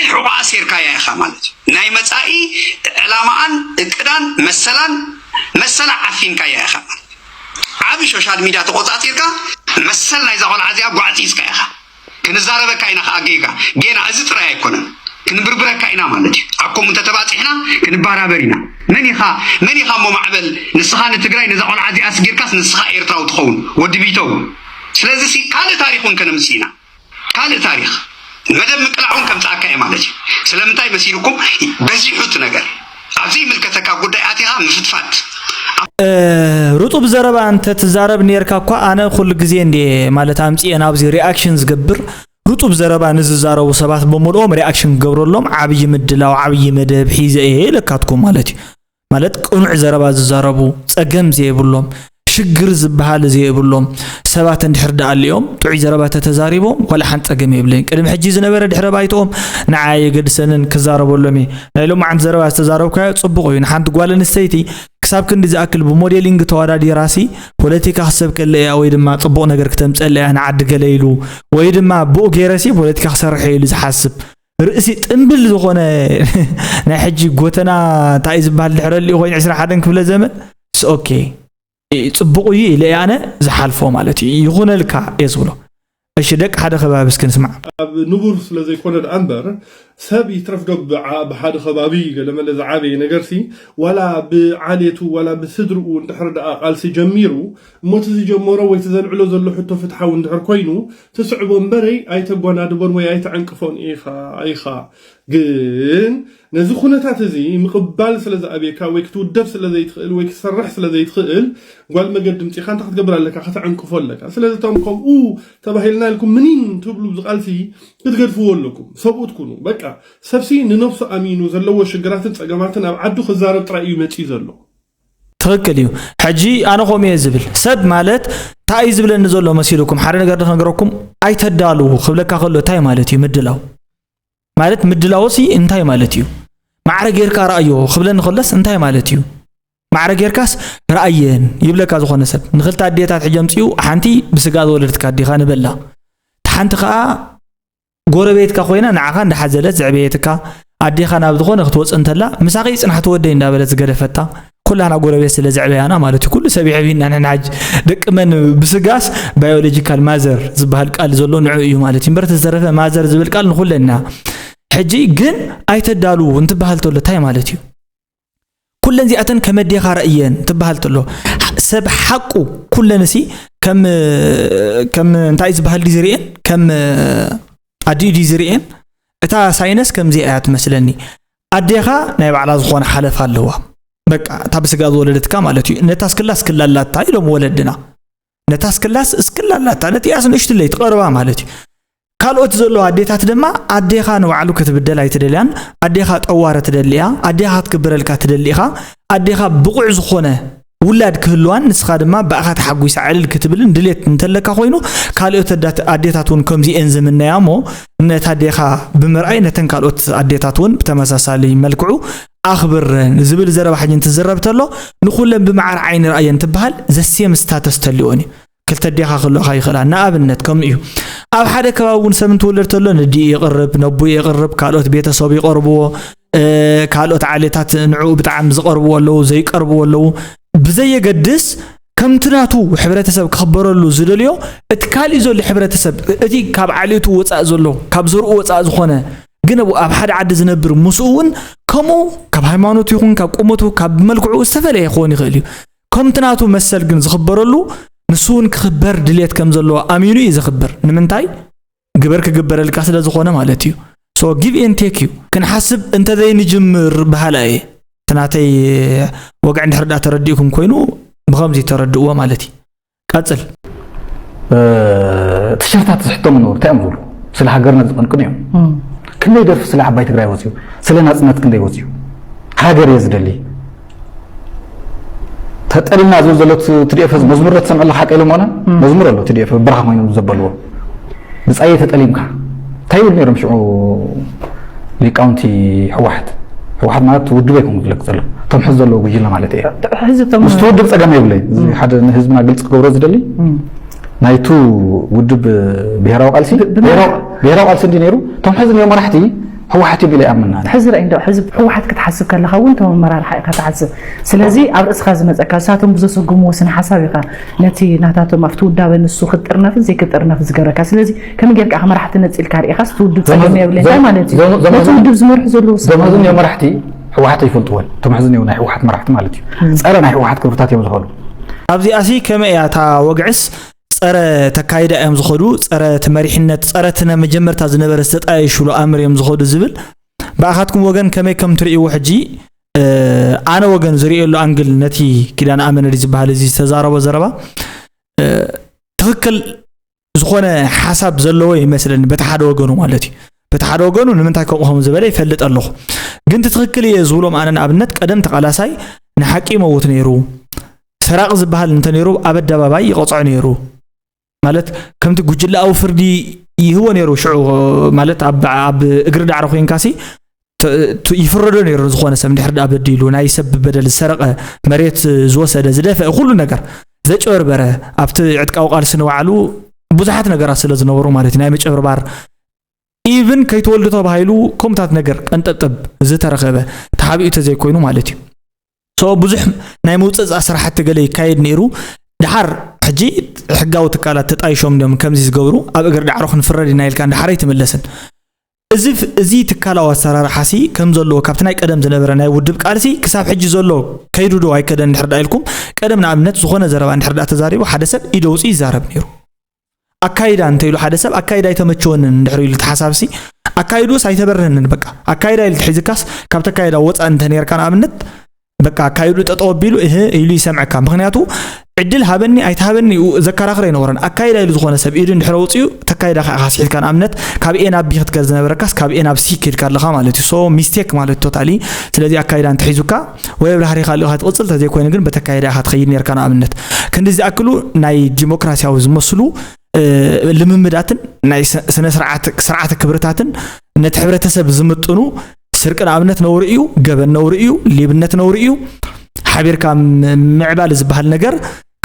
ሕቑኣ ኣሲርካያ ኢኻ ማለት እዩ። ናይ መጻኢ ዕላማኣን እቅዳን መሰላን መሰላ ዓፊንካያ ኢኻ ማለት እዩ። ዓቢ ሶሻል ሚድያ ተቆጻጺርካ መሰል ናይዛ ቆልዓ እዚኣ ጓዕጺጽካ ኢኻ። ክንዛረበካ ኢና ከኣ ጌጋ ጌና እዚ ጥራይ ኣይኮነን ክንብርብረካ ኢና ማለት እዩ። ኣኮም እንተተባጺሕና ክንባራበር ኢና። መን ኢኻ መን ኢኻ እሞ ማዕበል ንስኻ ንትግራይ ነዛ ቆልዓ እዚኣ ኣስጊርካስ ንስኻ ኤርትራዊ ትኸውን ወዲ ቢተው። ስለዚ ሲ ካልእ ታሪኽ እውን ከነምጽእ ኢና። ካልእ ታሪኽ መደብ ምቅላዕ እውን ከምጽኣካ እየ ማለት እዩ። ስለምንታይ መሲልኩም በዚሑ እቲ ነገር ኣብ ዘይምልከተካ ጉዳይ ኣቲኻ ምፍትፋት። ርጡብ ዘረባ እንተ ትዛረብ ነርካ እኳ ኣነ ኩሉ ግዜ እንድየ ማለት ኣምጽኤ ናብዚ ሪኣክሽን ዝገብር ርጡብ ዘረባ ንዝዛረቡ ሰባት ብምልኦም ሪኣክሽን ክገብረሎም ዓብዪ ምድላው ዓብዪ መደብ ሒዘ እየ ኢለካትኩም ማለት እዩ። ማለት ቅኑዕ ዘረባ ዝዛረቡ ጸገም ዘየብሎም ሽግር ዝበሃል ዘየብሎም ሰባት እንድሕር ደኣ ኣሊኦም ጥዑይ ዘረባ ተተዛሪቦም ዋላ ሓንቲ ጸገም የብለይን። ቅድሚ ሕጂ ዝነበረ ድሕረ ባይትኦም ንዓይ ኣየገድሰንን ክዛረበሎም እየ። ናይ ሎማዓንቲ ዘረባ ዝተዛረብካዮ ጽቡቕ እዩ። ንሓንቲ ጓል ኣንስተይቲ ክሳብ ክንዲ ዝኣክል ብሞዴሊንግ ተወዳዲራሲ ፖለቲካ ክሰብከለ እያ ወይ ድማ ጽቡቕ ነገር ክተምጸለ እያ ንዓዲ ገለ ኢሉ ወይ ድማ ብኡ ገይረሲ ፖለቲካ ክሰርሕ እየ ኢሉ ዝሓስብ ርእሲ ጥምብል ዝኾነ ናይ ሕጂ ጎተና እንታይ ዝበሃል ድሕረ ሊኡ ኮይኑ ዕስራን ሓደን ክፍለ ዘመን ኦኬ ጽቡቕ እዩ ኢለ እየ ኣነ ዝሓልፎ ማለት እዩ ይኹነልካ እየ ዝብሎ። እሺ ደቂ ሓደ ከባቢ እስኪ ንስማዕ። ኣብ ንቡር ስለ ዘይኮነ ደኣ እምበር ሰብ ይትረፍ ዶ ብዓ- ብሓደ ከባቢ ገለመለ ዝዓበየ ነገርሲ ዋላ ብዓሌቱ ዋላ ብስድርኡ እንድሕር ደኣ ቃልሲ ጀሚሩ እሞ እቲ ዝጀመሮ ወይ እቲ ዘልዕሎ ዘሎ ሕቶ ፍትሓዊ እንድሕር ኮይኑ ትስዕቦ እምበረይ ኣይተጓናድቦን ወይ ኣይትዕንቅፎን ኢኻ ኢኻ ግን ነዚ ኩነታት እዚ ምቕባል ስለ ዝኣብየካ ወይ ክትውደብ ስለ ዘይትኽእል ወይ ክትሰርሕ ስለ ዘይትኽእል ጓል መገዲ ምጺኻ እንታይ ክትገብር ኣለካ ከተዕንቅፎ ኣለካ ስለዚ እቶም ከምኡ ተባሂልና ኢልኩም ምኒን ትብሉ ብዚ ቃልሲ ክትገድፍዎ ኣለኩም ሰብኡት ኩኑ በቃ ሰብሲ ንነብሱ ኣሚኑ ዘለዎ ሽግራትን ጸገማትን ኣብ ዓዱ ክዛረብ ጥራይ እዩ መጺኡ ዘሎ። ትኽክል እዩ። ሕጂ ኣነ ከምኡ እየ ዝብል ሰብ ማለት እንታይ እዩ ዝብለኒ ዘሎ መሲልኩም ሓደ ነገር ክነግረኩም ኣይተዳልዉ ክብለካ ከሎ እንታይ ማለት እዩ ምድላው ማለት ምድላውሲ እንታይ ማለት እዩ ማዕረ ጌርካ ረኣዮ ክብለኒ ከሎስ እንታይ ማለት እዩ ማዕረ ጌርካስ ረኣየን ይብለካ ዝኾነ ሰብ ንክልተ ኣዴታት ሕጂ ኣምፅኡ ሓንቲ ብስጋ ዝወለደትካ ኣዴኻ ንበላ ሓንቲ ከዓ ጎረቤትካ ኮይና ንዓኻ እንዳሓዘለት ዘዕበየትካ ኣዴኻ ናብ ዝኾነ ክትወፅእ እንተላ ምሳኺ ፅናሕቲ ወደይ እንዳበለት ዝገደፈታ ኩላና ጎረቤት ስለ ዘዕበያና ማለት እዩ ኩሉ ሰብ ይዕብና ንሕና ሕጂ ደቂ መን ብስጋስ biological mother ዝበሃል ቃል ዘሎ ንዑ እዩ ማለት እዩ እምበር ተዝተረፈ mother ዝብል ቃል ንኩለና ሕጂ ግን ኣይተዳልዉ እንትበሃል ተሎ እንታይ ማለት እዩ ኩለን እዚኣተን ከም ኣዴኻ ረእየን ትበሃል ተሎ ሰብ ሓቁ ኩለን ሲ ከም ከም እንታይ ዝበሃል ድዩ ዝርእየን ከም ኣዲኡ ድዩ ዝርእየን እታ ሳይነስ ከምዚኣ እያ ትመስለኒ ኣዴኻ ናይ ባዕላ ዝኾነ ሓለፋ ኣለዋ በቃ እታ ብስጋ ዝወለደትካ ማለት እዩ ነታ ስክላ ስክላ ኣላታ ኢሎም ወለድና ነታ ስክላስ ስክላ ኣላታ ነቲኣስ ንእሽትለይ ትቐርባ ማለት እዩ ካልኦት ዘለዋ ኣዴታት ድማ ኣዴኻ ንባዕሉ ክትብደል ኣይትደልያን ኣዴኻ ጠዋሪ ትደሊ እያ ኣዴኻ ክትግበረልካ ትደሊ ኢኻ ኣዴኻ ብቑዕ ዝኾነ ውላድ ክህልዋን ንስኻ ድማ ብኣኻ ተሓጒሳ ዕልል ክትብልን ድሌት እንተለካ ኮይኑ ካልኦት ኣዴታት እውን ከምዚኤን ዝምነያ እሞ ነታ ኣዴኻ ብምርኣይ ነተን ካልኦት ኣዴታት እውን ብተመሳሳሊ መልክዑ ኣኽብረን ዝብል ዘረባ ሕጂ እንትዝረብ ተሎ ንኹለን ብማዕረ ዓይኒ ረኣየን ትበሃል ዘሴም ስታተስ ተልዮን እዩ ክልተ ኣዴኻ ክህልኻ ይኽእላ ንኣብነት ከምኡ እዩ ኣብ ሓደ ከባቢ እውን ሰብ እንትውለድ ተሎ ንዲኡ ይቕርብ ነቡኡ ይቕርብ ካልኦት ቤተሰቡ ይቐርብዎ ካልኦት ዓሌታት ንዕኡ ብጣዕሚ ዝቐርብዎ ኣለዉ ዘይቀርብዎ ኣለዉ ብዘየገድስ ከምቲ ናቱ ሕብረተሰብ ክኽበረሉ ዝደልዮ እቲ ካሊእ ዘሎ ሕብረተሰብ እቲ ካብ ዓሌቱ ወፃእ ዘሎ ካብ ዘርኡ ወፃእ ዝኾነ ግን ኣብ ሓደ ዓዲ ዝነብር ምስኡ እውን ከምኡ ካብ ሃይማኖቱ ይኹን ካብ ቁመቱ ካብ መልክዑ ዝተፈለየ ክኾን ይኽእል እዩ ከምቲ ናቱ መሰል ግን ዝኽበረሉ ንሱ እውን ክኽበር ድሌት ከም ዘለዎ ኣሚኑ እዩ ዝኽብር ንምንታይ ግበር ክግበረልካ ስለ ዝኾነ ማለት እዩ so give and take እዩ ክንሓስብ እንተዘይንጅምር በሃላ እየ እቲ ናተይ ወግዒ እንድሕር ዳ ተረዲእኩም ኮይኑ ብኸምዚ ተረድእዎ ማለት እዩ ቀፅል ቲሸርታት ዝሕተሙ ነበሩ እንታይ እዮም ዝብሉ ስለ ሃገርና ዝቐንቅኑ እዮም ክንደይ ደርፊ ስለ ዓባይ ትግራይ ወፅዩ ስለ ናፅነት ክንደይ ወፅዩ ሃገር እየ ዝደሊ ተጠሊምና ዝብል ዘሎ ትዲኤፍ ህዝቢ መዝሙር ዶ ትሰምዐ ኣለካ ሓቀ ኢሎም ሆነ መዝሙር ኣሎ ትዲኤፍ ብራኻ ኮይኖም ዘበልዎ ብፃየ ተጠሊምካ እንታይ ይብል ነይሮም ሽዑ ሊቃውንቲ ህወሓት ህወሓት ማለት ውድብ ኣይኮን ዝለክ ዘሎ እቶም ሕዚ ዘለዎ ጉጅለ ማለት እየ ምስቲ ውድብ ፀገም የብለይ ሓደ ንህዝብና ግልፂ ክገብሮ ዝደሊ ናይቱ ውድብ ብሄራዊ ቃልሲ ብሄራዊ ቃልሲ እንዲ ነይሩ እቶም ሕዚ ነዮ መራሕቲ ህወሓት እዩ ቢለ ይኣምና ሕዚ ርኣይ እንዶ ሕዚ ህወሓት ክትሓስብ ከለኻ እውን እቶም ኣመራርሓ ኢኻ ትሓስብ ስለዚ ኣብ ርእስኻ ዝመፀካ ንሳቶም ብዘሰጉምዎ ስነ ሓሳብ ኢኻ ነቲ ናታቶም ኣብቲ ውዳበ ንሱ ክጥርነፍን ዘይክጥርነፍ ዝገረካ ስለዚ ከመይ ጌርካ ኢኻ መራሕቲ ነፂልካ ርኢኻስ እቲ ውድብ ፀገም የብለ እንታይ ማለት እዩ ነቲ ውድብ ዝመርሑ ዘለዉ እዞም ሕዚ ነዮ መራሕቲ ህወሓት ኣይፈልጥዎን እቶም ሕዚ ነዮ ናይ ህወሓት መራሕቲ ማለት እዩ ፀረ ናይ ህወሓት ክብርታት እዮም ዝኸዱ ኣብዚኣ ሲ ከመይ እያ እታ ወግዕስ ጸረ ተካይዳ እዮም ዝኸዱ፣ ጸረ እቲ መሪሕነት፣ ጸረ እቲ ናይ መጀመርታ ዝነበረ ዝተጣየሽሉ ኣምር እዮም ዝኸዱ ዝብል ብኣኻትኩም ወገን ከመይ ከም ትርእይዎ ሕጂ ኣነ ወገን ዝርእየሉ ኣንግል ነቲ ኪዳነ ኣመነ ድዩ ዝበሃል እዚ ዝተዛረቦ ዘረባ ትኽክል ዝኾነ ሓሳብ ዘለዎ ይመስለኒ በቲ ሓደ ወገኑ ማለት እዩ በቲ ሓደ ወገኑ ንምንታይ ከምኡ ከም ዝበለ ይፈልጥ ኣለኹ ግን እቲ ትኽክል እየ ዝብሎም ኣነ ንኣብነት ቀደም ተቓላሳይ ንሓቂ ይመውት ነይሩ ሰራቒ ዝበሃል እንተነይሩ ኣብ ኣደባባይ ይቐፅዖ ነይሩ ማለት ከምቲ ጉጅለኣዊ ፍርዲ ይህቦ ነይሩ ሽዑ ማለት ኣብ እግሪ ዳዕሮ ኮይንካሲ ይፍረዶ ነይሩ ዝኾነ ሰብ እንድሕር ዳ በዲሉ ናይ ሰብ በደል ዝሰረቐ መሬት ዝወሰደ ዝደፈአ ኩሉ ነገር ዘጭበርበረ ኣብቲ ዕጥቃዊ ቃልሲ ንባዕሉ ብዙሓት ነገራት ስለ ዝነበሩ ማለት ናይ ምጭብርባር ኢቭን ከይትወልዱ ተባሂሉ ከምታት ነገር ቀንጠብጠብ ዝተረኸበ ተሓቢኡ ተዘይኮይኑ ማለት እዩ so ብዙሕ ናይ ምውፅፃ ስራሕቲ ገለ ይካየድ ነይሩ ድሓር ሕጂ ሕጋዊ ትካላት ተጣይሾም እዮም ከምዚ ዝገብሩ ኣብ እግር ዳዕሮ ክንፍረድ ኢና ኢልካ ንድሓር ኣይትምለስን እዚ እዚ ትካላዊ ኣሰራርሓ ሲ ከም ዘለዎ ካብቲ ናይ ቀደም ዝነበረ ናይ ውድብ ቃልሲ ክሳብ ሕጂ ዘሎ ከይዱ ዶ ኣይከደን እንድሕር ዳ ኢልኩም ቀደም ንኣብነት ዝኾነ ዘረባ እንድሕር ዳ ተዛሪቡ ሓደ ሰብ ኢደ ውፅእ ይዛረብ ነይሩ ኣካይዳ እንተ ኢሉ ሓደ ሰብ ኣካይዳ ኣይተመቸወንን እንድሕር ኢሉ ተሓሳብሲ ኣካይዱስ ኣይተበርህንን በቃ ኣካይዳ ኢሉ ተሒዝካስ ካብ ተካይዳ ወፃእ እንተ ነርካ ንኣብነት በቃ ኣካይዱ ጠጠው ኣቢሉ እህ ኢሉ ይሰምዐካ። ምክንያቱ ዕድል ሃበኒ ኣይትሃበኒ ዘከራክር ኣይነበረን። ኣካይዳ ኢሉ ዝኾነ ሰብ ኢዱ እንድሕር ኣውፅኡ ተካይዳ ከዓ ካስሒትካ ንኣብነት ካብ ኤ ናብ ቢ ክትከድ ዝነበረካስ ካብ ኤ ናብ ሲ ከድካ ኣለካ ማለት እዩ። So mistake ማለት totally። ስለዚ ኣካይዳ እንተሒዙካ ወይ ኣብ ዳሕሪኻ ኣሊኻ ትቕፅል ተዘይኮይኑ ግን በተካይዳ ኢኻ ትኸይድ ነርካ። ንኣብነት ክንዲ ዝኣክሉ ናይ ዲሞክራሲያዊ ዝመስሉ ልምምዳትን ናይ ስነ ስርዓተ ክብርታትን ነቲ ሕብረተሰብ ዝምጥኑ ስርቂ ንኣብነት ነውሪ እዩ፣ ገበን ነውሪ እዩ፣ ሌብነት ነውሪ እዩ። ሓቢርካ ምዕባል ዝበሃል ነገር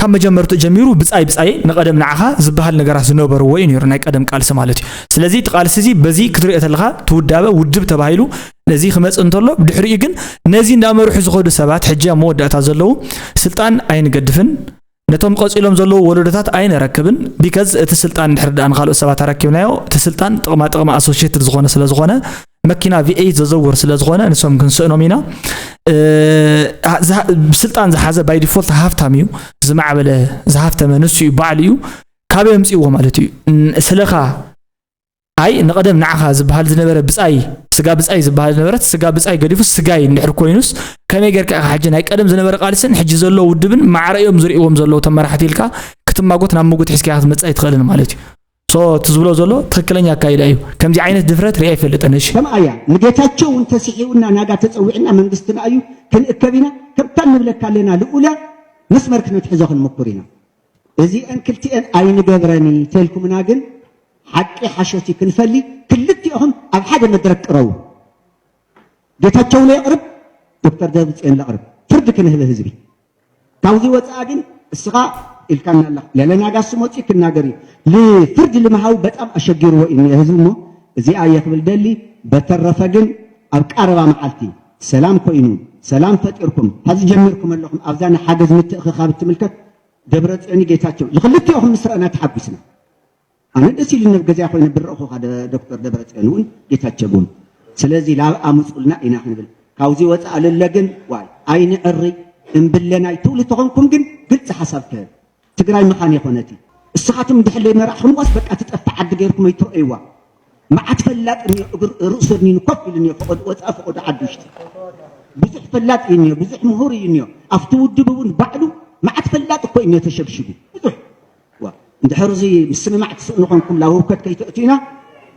ካብ መጀመርቱ ጀሚሩ ብጻይ ብጻይ ንቐደም ንዓኻ ዝበሃል ነገራት ዝነበርዎ እዩ ነይሩ ናይ ቀደም ቃልሲ ማለት እዩ። ስለዚ እቲ ቃልሲ እዚ በዚ ክትሪኦ ተለኻ ትውዳበ ውድብ ተባሂሉ ነዚ ክመጽእ እንተሎ ብድሕሪኡ ግን ነዚ እንዳመርሑ ዝኸዱ ሰባት ሕጂ ኣብ መወዳእታ ዘለዉ ስልጣን ኣይንገድፍን ነቶም ቀጺሎም ዘለዉ ወለዶታት ኣይነረክብን። ቢከዝ እቲ ስልጣን እንድሕር ደኣ ንካልኦት ሰባት ኣረኪብናዮ እቲ ስልጣን ጥቕማ ጥቕሚ ኣሶሽትድ ዝኾነ ስለ ዝኾነ መኪና ቪኤት ዘዘውር ስለ ዝኾነ ንሶም ክንስእኖም ኢና። ስልጣን ዝሓዘ ባይ ዲፎልት ሃፍታም እዩ። ዝማዕበለ ዝሃፍተመ ንሱ እዩ ባዕሉ እዩ። ካበይ ኣምፅእዎ ማለት እዩ? ስለኻ ኣይ ንቐደም ንዓኻ ዝበሃል ዝነበረ ብፃይ ስጋ ብፃይ ዝበሃል ዝነበረት ስጋ ብፃይ ገዲፉ ስጋይ እንድሕር ኮይኑስ ከመይ ጌርካ ኢኻ ሕጂ ናይ ቀደም ዝነበረ ቃልስን ሕጂ ዘሎ ውድብን ማዕረ እዮም ዝርእዎም ዘለዉ ተመራሕቲ ኢልካ ክትማጎት ናብ ምጉት ሒዝካ ክትመፅእ ኣይትኽእልን ማለት እዩ። So እቲ ዝብሎ ዘሎ ትኽክለኛ ኣካይዳ እዩ። ከምዚ ዓይነት ድፍረት ሪኣ ኣይፈልጥን። እሺ ከምኣያ ንጌታቸው እውን ተስሒውና ናጋ ተፀዊዕና መንግስትና እዩ ክንእከብ ኢና ከምታ ንብለካ ኣለና ልኡለ መስመር ክንትሕዞ ክንምኩር ኢና። እዚአን ክልቲአን ኣይንገብረን ተልኩምና ግን ሓቂ ሓሸቲ ክንፈሊ ክልቲኦኹም ኣብ ሓደ መድረክ ቅረቡ። ጌታቸው ለየቕርብ ዶክተር ደብረፅዮን ለቕርብ ፍርዲ ክንህብ ህዝቢ ካብዚ ወፃኣ ግን እስኻ ኢልካና ኣለኻ ለለናጋስ መፂኡ ክናገር እዩ። ልፍርዲ ልምሃቡ በጣም ኣሸጊርዎ እዩ ህዝቢ እሞ እዚኣ እየ ክብል ደሊ። በተረፈ ግን ኣብ ቃረባ መዓልቲ ሰላም ኮይኑ ሰላም ፈጢርኩም ሀዚ ጀሚርኩም ኣለኹም ኣብዛ ንሓገዝ ምትእኽኻብ እትምልከት ደብረፅዮን ጌታቸው ዝክልቲኦኹም ምስ ረእና ተሓጒስና። ኣነ ደስ ኢሉኒ ኣብ ገዛ ኮይነ ብረእኹኻ ዶክተር ደብረፅዮን እውን ጌታቸው እውን ስለዚ ላብ ኣምፁልና ኢና ክንብል ካብዚ ወፃእ ለለ ግን ዋይ ኣይንዕሪ እምብለናይ ትብሉ ተኾንኩም ግን ግልፂ ሓሳብ ክህብ ትግራይ ምኻን የኾነቲ እስኻትም ድሕር ለይመራሕኹምዋስ በቃ ትጠፍእ ዓዲ ገይርኩም ኣይትረእይዋ መዓት ፈላጥ እኒኦ እግር ርእሱ እኒኑ ኮፍ ኢሉ እኒኦ ፈቐዱ ወፃእ ፈቐዱ ዓዲ ውሽጢ ብዙሕ ፈላጥ እዩ እኒኦ ብዙሕ ምሁር እዩ እኒኦ ኣብቲ ውድብ እውን ባዕሉ መዓት ፈላጥ እኮ እዩ እኒኦ ተሸግሽጉ ብዙሕ ዋ እንድሕር እዚ ምስምማዕ ትስእኑ ኮንኩም ላብ ህውከት ከይተእትዩና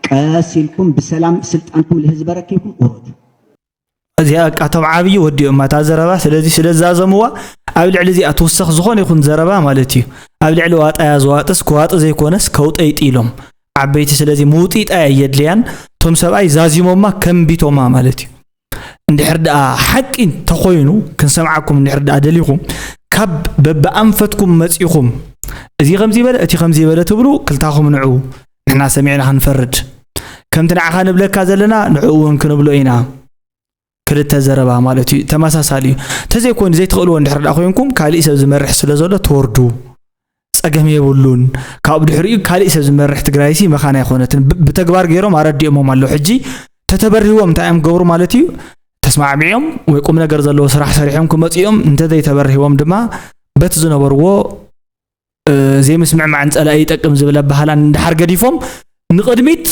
ቀስ ኢልኩም ብሰላም ስልጣንኩም ልህዝቢ ኣረኪብኩም ውረዱ። እዚኣ እቃ እቶም ዓብዪ ወዲኦማ እታ ዘረባ። ስለዚ ስለ ዝዛዘምዋ ኣብ ልዕሊ እዚኣ ትውሰኽ ዝኾነ ይኹን ዘረባ ማለት እዩ። ኣብ ልዕሊ ዋጣያ ዝዋጥስ ክዋጢ ዘይኮነስ ከውጠይጢ ኢሎም ዓበይቲ። ስለዚ ምውጢጣ እያ የድልያን። እቶም ሰብኣይ ዛዚሞማ ከንቢቶማ ማለት እዩ። እንድሕር ደኣ ሓቂ እንተኾይኑ ክንሰምዓኩም እንድሕር ደኣ ደሊኹም ካብ በብኣንፈትኩም መጺኹም እዚ ከምዚ በለ እቲ ከምዚ በለ ትብሉ ክልታኹም ንዑ ንሕና ሰሚዕና ክንፈርድ ከምቲ ንዓኻ ንብለካ ዘለና ንዕኡ እውን ክንብሎ ኢና። ክልተ ዘረባ ማለት እዩ ተመሳሳሊ እዩ። እንተዘይኮይኑ ዘይትኽእልዎ እንድሕር ደኣ ኮይንኩም ካሊእ ሰብ ዝመርሕ ስለ ዘሎ ትወርዱ። ጸገም የብሉን። ካብ ድሕሪኡ ካሊእ ሰብ ዝመርሕ ትግራይሲ መኻን ኣይኾነትን። ብ- ብተግባር ገይሮም ኣረዲኦሞም ኣለዉ። ሕጂ ተተበርህዎም እንታይ እዮም ክገብሩ ማለት እዩ? ተስማዕሚዖም ወይ ቁም ነገር ዘለዎ ስራሕ ሰሪሖም ክመፁ እዮም። እንተዘይተበርህዎም ድማ በቲ ዝነበርዎ እ፣ ዘይምስምዕማዕን ፀላኢ ይጠቅም ዝብል ኣበሃህላን እንድሓር ገዲፎም ንቕድሚት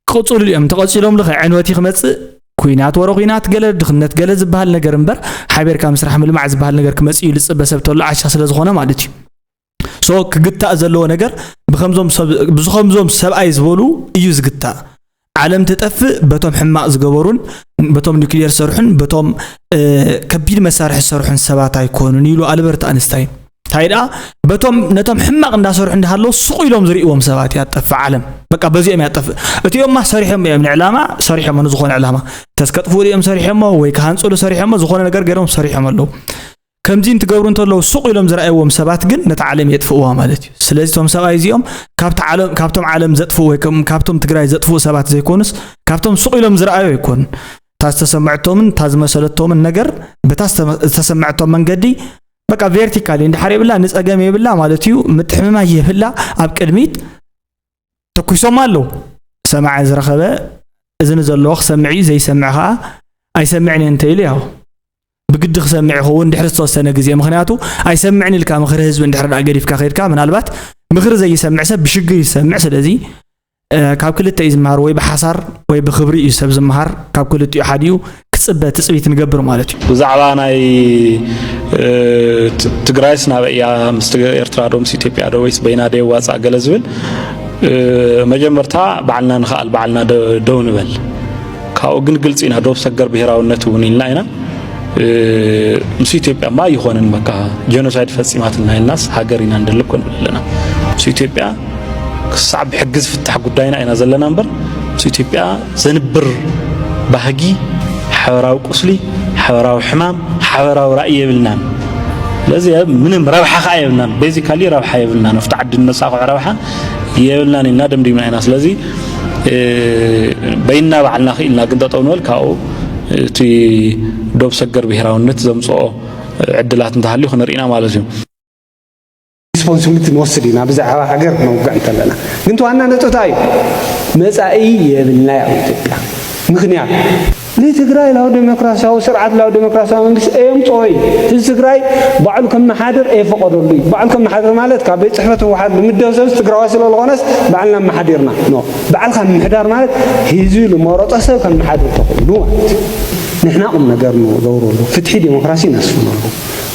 ክቕፅሉ እዮም። ተቐፂሎም ልኸ ዕንወት እዩ ክመፅእ፣ ኩናት ወረ ኩናት ገለ ድኽነት ገለ ዝበሃል ነገር እምበር ሓቢርካ ምስራሕ ምልማዕ ዝበሃል ነገር ክመፅእ እዩ ልፅበ ሰብ ተሎ ዓሻ ስለ ዝኾነ ማለት እዩ። So ክግታእ ዘለዎ ነገር ብከምዞም ሰብ ብዝከምዞም ሰብኣይ ዝበሉ እዩ ዝግታእ። ዓለም ትጠፍእ በቶም ሕማቕ ዝገበሩን በቶም ኒውክሊየር ዝሰርሑን በቶም ከቢድ መሳርሒ ዝሰርሑን ሰባት ኣይኮኑን ኢሉ ኣልበርት ኣንስታይን። እንታይ ደኣ በቶም ነቶም ሕማቕ እንዳሰርሑ እንዳሃለዉ ሱቕ ኢሎም ዝርእዎም ሰባት እያ ትጠፍእ ዓለም። በቃ በዚኦም እያ ትጠፍእ። እቲኦማ ሰሪሖም እዮም ንዕላማ ሰሪሖም ንዝኾነ ዕላማ ተስከጥፍኡ እዮም ሰሪሖሞ ወይ ክሃንፅሉ ሰሪሖሞ ዝኾነ ነገር ገይሮም ሰሪሖም ኣለዉ። ከምዚ እንትገብሩ እንተለዉ ሱቕ ኢሎም ዝረኣይዎም ሰባት ግን ነቲ ዓለም የጥፍእዋ ማለት እዩ። ስለዚ እቶም ሰብኣይ እዚኦም ካብቲ ዓለም ካብቶም ዓለም ዘጥፍኡ ወይ ከም ካብቶም ትግራይ ዘጥፍኡ ሰባት ዘይኮኑስ ካብቶም ሱቕ ኢሎም ዝረኣዩ ኣይኮኑን። እታ ዝተሰመዐቶምን እታ ዝመሰለቶምን ነገር በታ ዝተመ- ዝተሰመዐቶም መንገዲ በቃ ቬርቲካሊ እንድሓር የብላ ንፀገም የብላ ማለት እዩ ምትሕምማይ የብላ ኣብ ቅድሚት ተኩሶም ኣለዉ። ሰማዒ ዝረኸበ እዝኒ ዘለዎ ክሰምዕ እዩ ዘይሰምዕ ከዓ ኣይሰምዕን እየ እንተኢሉ ያው ብግዲ ክሰምዕ ይኸውን ድሕሪ ዝተወሰነ ግዜ ምኽንያቱ ኣይሰምዕን ኢልካ ምኽሪ ህዝቢ እንድሕር ደኣ ገዲፍካ ከድካ ምናልባት ምኽሪ ዘይሰምዕ ሰብ ብሽግር ይሰምዕ ስለዚ ካብ ክልተ እዩ ዝመሃር ወይ ብሓሳር ወይ ብክብሪ እዩ ሰብ ዝመሃር ካብ ክልቲኡ ሓዲኡ ክፅበ ትፅቢት ንገብር ማለት እዩ። ብዛዕባ ናይ ትግራይስ ናበይ እያ፣ ምስ ኤርትራ ዶ ምስ ኢትዮጵያ ዶ ወይስ በይና ዶ የዋፃእ ገለ ዝብል መጀመርታ ባዕልና ንኽኣል ባዕልና ደው ንበል። ካብኡ ግን ግልፂ ኢና፣ ዶብ ሰገር ብሄራውነት እውን ኢልና ኢና። ምስ ኢትዮጵያማ ኣይኾነን፣ በቃ ጀኖሳይድ ፈፂማትና ኢልናስ ሃገር ኢና ንደሊ እኮ ንብል ኣለና። ምስ ኢትዮጵያ ክሳዕ ብሕጊ ዝፍታሕ ጉዳይና ኢና ዘለና እምበር ምስ ኢትዮጵያ ዘንብር ባህጊ፣ ሓበራዊ ቁስሊ፣ ሓበራዊ ሕማም፣ ሓበራዊ ራእይ የብልናን። ስለዚ ምንም ረብሓ ከዓ የብልናን። ቤዚካሊ ረብሓ የብልናን። ኣብቲ ዓዲ ንነሳኽዖ ረብሓ የብልናን ኢልና ደምዲምና ኢና። ስለዚ በይንና ባዕልና ክኢልና ግን ጠጠው ንበል፣ ካብኡ እቲ ዶብ ሰገር ብሄራውነት ዘምፅኦ ዕድላት እንተሃልዩ ክንርኢና ማለት እዩ። ሪስፖንሲቢሊቲ ንወስድ ኢና ብዛዕባ ሃገር ነውግዕ እንተለና። ግን ዋና ነጥብታ እዩ መፃኢ የብልና ኣብ ኢትዮጵያ። ምክንያት ንትግራይ ላው ዴሞክራሲያዊ ስርዓት ላው ዴሞክራሲያዊ መንግስቲ እየምፅኦ እዩ። ህዝቢ ትግራይ ባዕሉ ከመሓድር እየፈቀደሉ እዩ። ባዕሉ ከመሓድር ማለት ካብ ቤት ፅሕፈት ህወሓት ንምደብ ሰብስ ትግራዋይ ስለዝኾነስ ባዕልና መሓዲርና ኖ። ባዕልካ ምምሕዳር ማለት ህዝቢ ዝመረጦ ሰብ ከመሓድር ተኽእሉ ማለት እዩ። ንሕና ቁም ነገር ንገብረሉ ፍትሒ ዴሞክራሲ ነስፍነሉ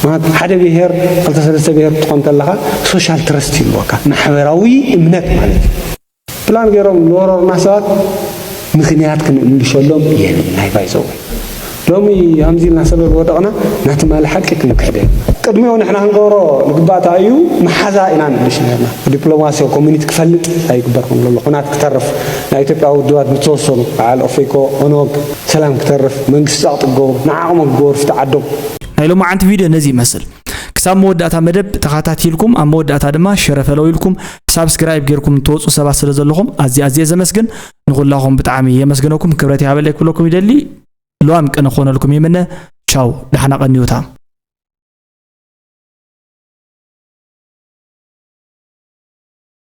ማለት ሓደ ብሄር ክልተ ሰለስተ ብሄር ክትኾን ከለኻ ሶሻል ትረስት ይልወካ ማሕበራዊ እምነት ማለት እዩ። ፕላን ገይሮም ንወረሩና ሰባት ምኽንያት ክንእምልሸሎም የብልናይ ባይዘው ሎሚ ከምዚ ኢልና ሰበብ ወደቕና ናቲ ማለ ሓቂ ክንክሕደ ቅድሚኡ ንሕና ክንገብሮ ንግባእታ እዩ። መሓዛ ኢና ንእልሽ ነርና ዲፕሎማሲ ኮሚኒቲ ክፈልጥ ኣይግበር ከም ዘሎ ኩናት ክተርፍ ናይ ኢትዮጵያ ውድባት ብዝተወሰኑ በዓል ኦፌኮ ኦኖግ ሰላም ክተርፍ መንግስቲ ፃቕ ጥገቡ ንዓቕሞም ክገብሩ ፍቲ ዓዶም ናይ ሎማዓንቲ ቪድዮ ነዚ ይመስል። ክሳብ መወዳእታ መደብ ተኸታቲልኩም ኣብ መወዳእታ ድማ ሸረፈለው ኢልኩም ሳብስክራይብ ጌርኩም ትወፁ ሰባት ስለ ዘለኹም ኣዝየ ኣዝየ ዘመስግን። ንኹላኹም ብጣዕሚ የመስግነኩም። ክብረት ይሃበለይ ክብለኩም ይደሊ። ልዋም ቅነ ክኾነልኩም ይምነ። ቻው፣ ደሓና ቀንዩታ።